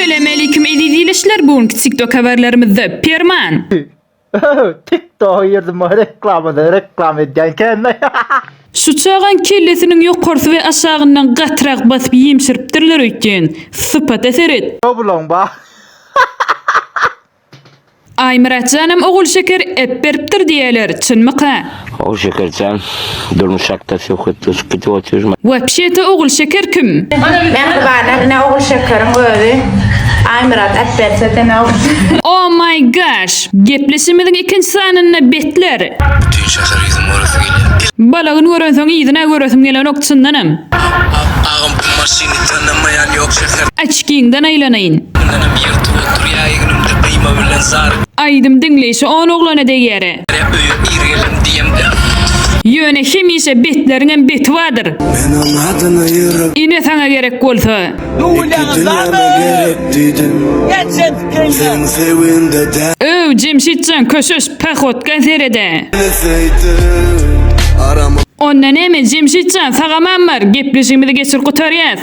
Esselämaleýkim eziz ildeşler bu günki TikTok habarlarymyzda Perman. TikToka girdim reklamada reklam edýän kende. Şu çagaň kellesiniň ýokarsy we aşagyndan gatyrak basyp ýemşiripdirler öýtýän. Sypata seret. Bulaň bar. Aýmyratjanam Ogulşeker ep beripdir diýýäler, çynmyka? Ogulşekerjan durmuş hakda söhbetleşip gidip otyr. Wapşeta Ogulşeker kim? Mähribanlar ine Ogulşekeriň özi Aýmyrat äpberse sen Ogulşeker. Oh my gosh! Gepleşigimiziň ikinji sanynda betler. Bütin şäher ýüzüm göresi gelýär. Balagyny görensoň yzyna göresim gelenok çyndanam. Agam bu maşyny tanamaýan ýok şäherde. Açkiňden aýlanaýyn. Mundanam ýyrtyp oturýa egnimde gyýma bilen zar. Aýdym diňleýşi on oglana degýärä. Öýe ir geldim diýemde. Ýöne hemişe betleriňem beti bardyr. Men oň adyny ýürek. Ine saňa gerek bolsa. Iki dünýäme gerek diýdim. Seň söýgüňde däl. Öw Jemşitjan köşeş pahotka seredä. Söýdüm arama. Onda näme Jemşitjan sagaman bar gepleşigimizi geçir gutarýas.